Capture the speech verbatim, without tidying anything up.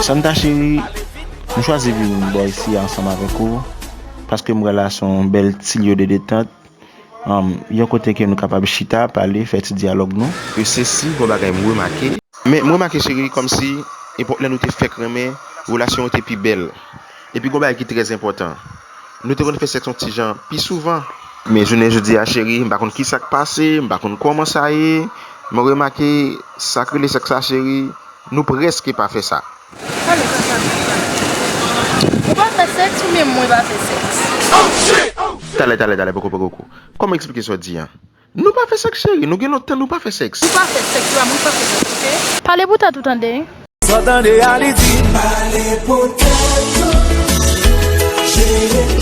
Santa cheri, m chwazi vin bò isi a ansanm avèk ou, paske m wè la se yon bèl ti lye de detant, um, yon kote ke nou kapab chita, pale, fè ti dyalòg nou. E se si gon bagay m remake. Men m remake cheri, kòmsi epòk lè nou te fèk renmen, relasyon yo te pi bèl. Epi gon bagay ki trè enpòtan. Nou te konn fè sèks yon ti jan pi souvan. Men jounen jodi a cheri, m pa konn kisa k pase, m pa konn kòman sa ye. Mwen remake sa k rele sèks la cheri, nou prèske pa fè sa. Talè, talè, talè, talè. Ou pa fè sèks oubyen mwen pa fè sèks? Talè, talè, talè, poko, poko, poko. Kòman eksplike sa w di an? Nou pa fè sèks cheri, nou gen lontan nou pa fè sèks. Nou pa fè sèks, se pa mwen ki pa fè sèks, oke? Pale pou tèt ou tande. Sa w tande a li di. Pale pou tèt ou. Cheri.